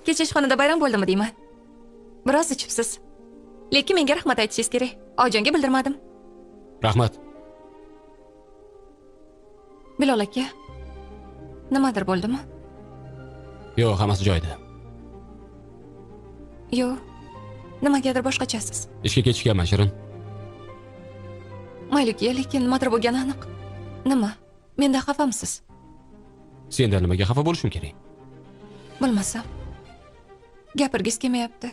Kecha ishxonada bayram bo'ldimi deyman. Biroz ichibsiz. Lekin menga rahmat aytishingiz kerak. Oyijonga bildirmadim. Rahmat. Bilol aka, nimadir bo'ldimi? Yo'q, hammasi joyida. Yo'q, nimagadir boshqachasiz. Ishga kechikkanman, Shirin. Mayli aka, lekin nimadir bo'lgani aniq. Nima? Mendan xafamisiz? Sendan nimaga xafa bo'lishim kerak? Bilmasam. Gapirgis kelmayapti.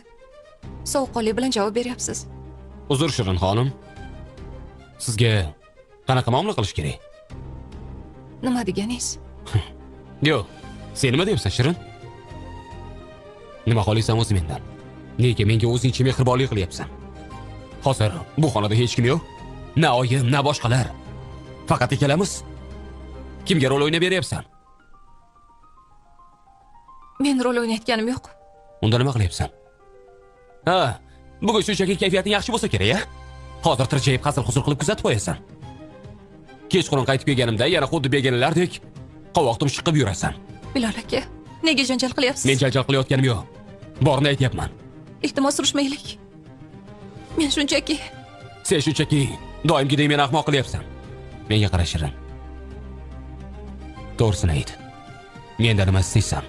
Sovuqqonlik bilan javob beryapsiz. Uzr, Shirin xonim. Sizga qanaqa muomala qilish kerak? Nima deganingiz? Yo'q, sen nima deyapsan, Shirin? Nima xohlaysan o'zi mendan? Nega menga o'zingcha mehribonlik qilyapsan? Hozir bu xonada hech kim yo'q. Na oyim, na boshqalar. Faqat ikkalamiz. Kimga rol o'ynab beryapsan? Men rol o'ynayotganim yo'q. Unda nima qilyapsan? Ha, bugun shunchaki kayfiyating yaxshi bo'lsa kerak, a? Hozir tirjayib hazil-huzul qilib kuzatib qo'yasan. Kechqurun qaytib kelganimda yana xuddi begonalardek qovoq tumshuq qilib yurasan. Bilol aka, nega janjal qilyapsiz? Men janjal qilayotganim yo'q. Borini aytyapman. Iltimos urishmaylik. Men shunchaki... Sen shunchaki doimgidek meni ahmoq qilyapsan. Menga qara, Shirin. To'g'risini ayt. Mendan nima istaysan?